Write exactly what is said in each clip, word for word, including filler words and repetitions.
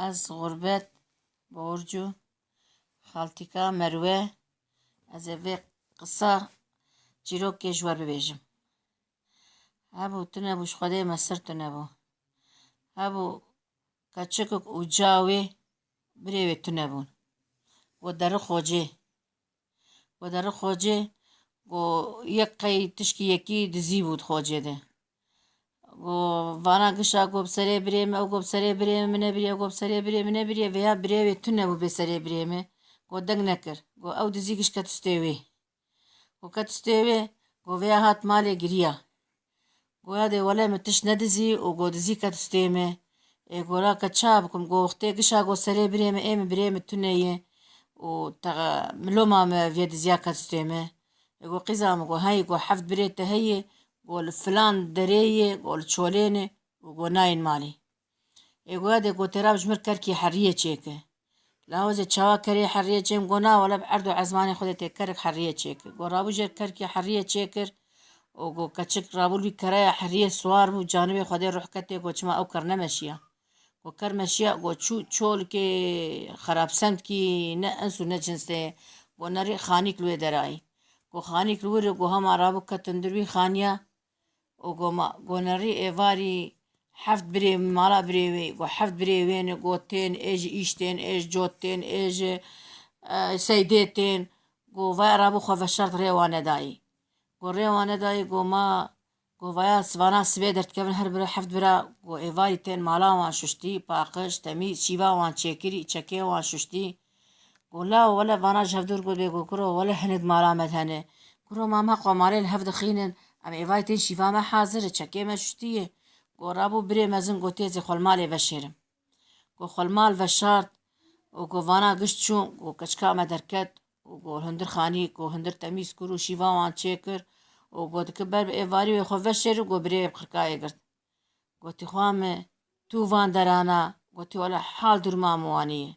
Ez xurbet, borcu, xaltîka Merwe, ez ê vê qisa çîrokê ji we bibêjim. Hebû tune bû, ji Xwedê mesir tune bû. Hebû keçikik û ca wê birê wê tune bûn. Go deri xocê. Go deri xocê, go yek qey tişkî yekî dizî bû di xocê de. Go vana gişa go bi serê birê me, ew go bi serê birê me, min nebiriye, ew go bi serê birê min nebiriye, vêya birê wê tune bû bê serê birê me. Go deng nekir. Go ew dizî giş ket stê wê. Go ket stê wê, go vêya hat malê giriya. Goya dê wele min tişt nedizî û go dizî ket stê me. Ê gora ke ça bikim, go wextê gişa go serê birê me, ê min birê min tune ye û te miloma me vê diziya ket stê me. Ê go qîza min, go hey, go heft birê te heye, go li filan derê ye, go li Çolêne û go nayên malê. Ê goya dê go tê rab ji mir kerkî heriyê çêke. Lawazê çawa kerê heriyê çêm, go na wele bi erd û ezmanê Xwedê tê kerik heriyê çêkir. Go rabû jêr kerkî heriyê çêkir û go keçik rabû li wî keraya heriyê siwar bû, canibê Xwedê ruh ketê, go çima ew ker nemeşiya. Go ker meşiya, go çû çolikê xerabsemdkî ne ins û ne cins de, go nerî xanîk li wê derayî. Go xanîk li wir e, go hema rabû ketin dir wî xaniya, û go ma, go nerî êvarî heft birê mala birê wê, go heft birê wê ne, go tên, ê ji îş tên, ê ji cot tên, ê ji, e, seydê tên, go vaya rabû xwe veşart rê wan nedayî. Go rê wan nedayî, go ma, go vaya sivana sibê derdikevin her bira, heft bira, go êvarî tên mala wan şuştî, paqij, temîz, şîva wan çêkirî, çekê wan şuştî. Go lawo wele vana ji hevdûr got bê, go kuro wele hinek mala me hene. Kuro ma me xwe malê li hev dixînin, em êvayê tên şîva me hazir e, çekê me şuştî ye. Go rabû birê mezin, gotiye ez ê xwe li malê veşêrim. Go xwe li mal veşart û go vana giş çûn, go keçika me derket û go hundir xanî, go hundir temîz kir û şîva wan çêkir û go dike ber bi êvarî wê xwe veşêrim, go birê wê bi qirkayê girt. Gotî, xwa me, tu van derana, gotî, wele hal durma min wanî ye.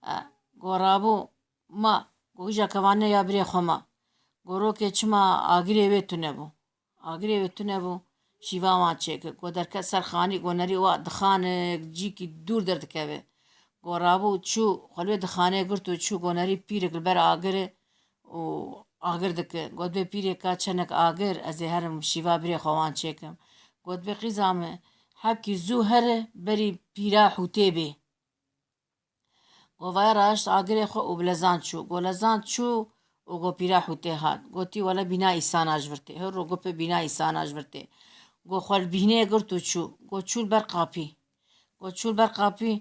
E, go rabû, ma, go îja kevane ya birê xwe ma. Go rokê çima agirê wê tune bû. Agirê wê tune bû, şîva wan çêkir. Go derket ser xanî, go nerî wa dixanik, cîkî dûr derdikeve. Go rabû çû, xwe li wê dixanê girt û çû, go nerî pîrek li ber agir e û agir dike. Got, bê pîrê ka çenek agir, ez ê herim şîva birê xwe wan çêkim. Got, bê qîza min, hebkî zû here, berî pîra hûtê bê. Go vaya raşt agirê xwe û bi lezan çû. Go lezan çû û go pîra hûtê hat. Gotî, wele bîna îsana ji vir tê. Hir ro go pê bîna îsana ji vir tê. Go xwe li bîhnê girt û çû. Go çû li ber qapî. Go çû li ber qapî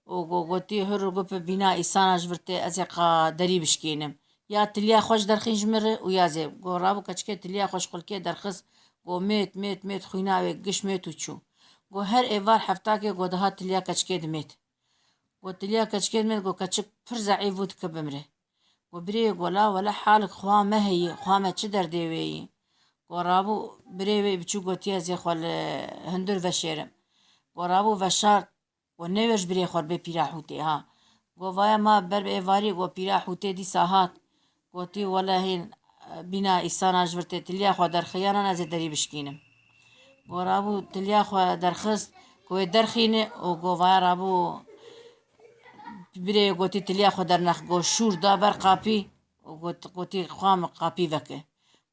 û go gotî, hir û go pê bîna îsana ji vir tê, ez ê qa derî bişkînim. Ya tiliya xwe ji derxîn ji min re û ya zê. Go rabû keçikê tiliya xwe ji xulkê derxist. Go mêt, mêt, mêt xwîna wê giş mêt û çû. Go her êvar heftakê go dihat tiliya keçikê dimêt. Go tiliya keçikê dimêt, go keçik pir zeîf bû, dike bimre. Go birê, go la wele halik xwa me heye, xwa me çi derdê wê yî. Go rabû birê wê biçûk gotiye, ez ê xwe li hundir veşêrim. Go rabû veşart, go newêr ji birê xwe bê pîra hûtê ha. Go vaya ma ber bi êvarî, go pîra hûtê dîsa hat. Gotî, wele hîn, e, bîna îsana ji vir tê, tiliya xwe derxiyana, ez ê derî bişkînim. Go rabû tiliya xwe derxist, go wê derxîne û go vaya rabû birê gotî, tiliya xwe dernex. Go şûr da ber qapî û got, gotî, xwa min qapî veke.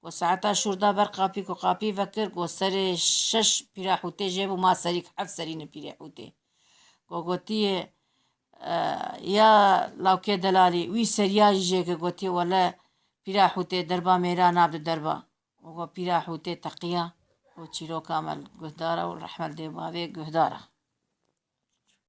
Go saeta şûr da ber qapî, ku qapî vekir, go serê şeş pîra hûtê jê bû, ma serîk heft serî ne pîrê hûtê. Go gotiye, e, ya lawkê delalî, wî seriya jî jêke, gotiye, wele pîra hûtê derba mêra nabde derba. Û go pîra hûtê teqiya û çîroka me li guhdara û rehmet dê bavê guhdara.